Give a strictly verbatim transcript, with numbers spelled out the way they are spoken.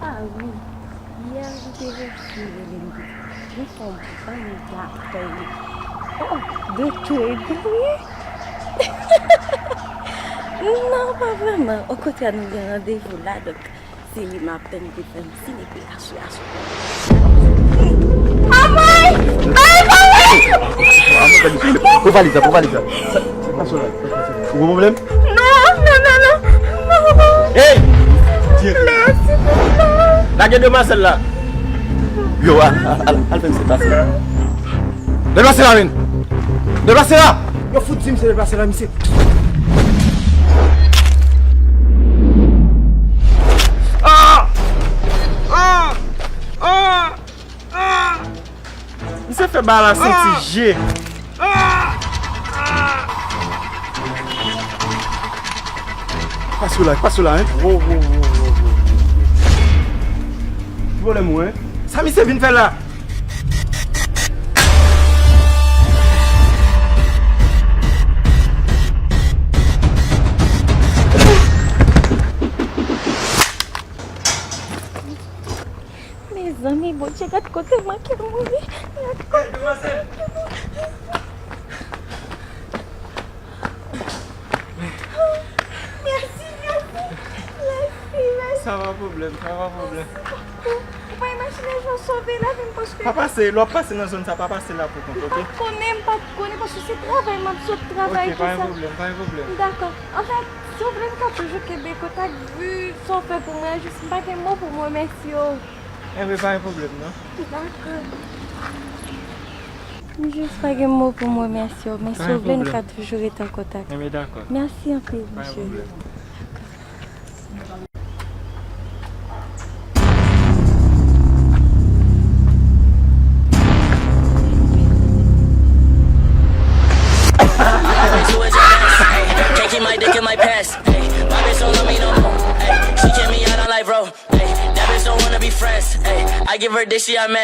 Ah wi, yè li te resi rele m tou. Li fè m pran yon apèl. Oh, de tou e de wi. Non, pa vrèman. Okontrè, nou gen randevou la, donk, se li m ap tann pou fè m siye pou asou, asou. Anmwey! Bay anmwey! Pran valiz la, pran valiz la. Sa, sa, sa, sa, ou gen pwoblèm? Non, non, non, non. Hey! Mèsi, papa. Lage demwazèl la. Yo, al, al, al, al fè misye pase. Deplase la, men. Deplase la. Yo fout di m se deplase la, misye. Ah! Ah! Ah! Ah! Misye fè bagay la santi je. Pase la, pase la, hein? Wo, wo, wo, wo, wo, wo. Ki pwoblèm ou, hein? Sa misye vin fè la? Mezanmi, Bondye, gad kote m manke mouri. Gad kote. Hey, demwazèl! Mèsi, mèsi. Mèsi, mèsi. Sa pa pwoblèm, sa pa pwoblèm. Mèsi bokou. Ou pa imajine jan w sove lavi m, paske... Pa pase, lè w ap pase nan zòn sa, pa pase la pou kont, ok? M pa t konnen, m pa t konnen, paske se travay, m ap sot travay, tou sa. Ok, pa gen pwoblèm, pa gen pwoblèm. Dakò. Anfèt, si w vle, m ka toujou kenbe kontak, vi sa w fè pou mwen, jis m pa gen mo pou m remèsye w. Enben, pa gen pwoblèm, non. Dakò. M jis pa gen mo pou m remèsye w, men si w vle, n ka toujou rete an kontak. Enben, dakò. Mèsi anpil, cheri. Pa gen pwoblèm. Can't keep my dick in my pants. Ay, my bitch don't love me no more. Ay, she kick me out on life, bro. Ay, that bitch don't wanna be friends. Ay, I give her dick, she a man.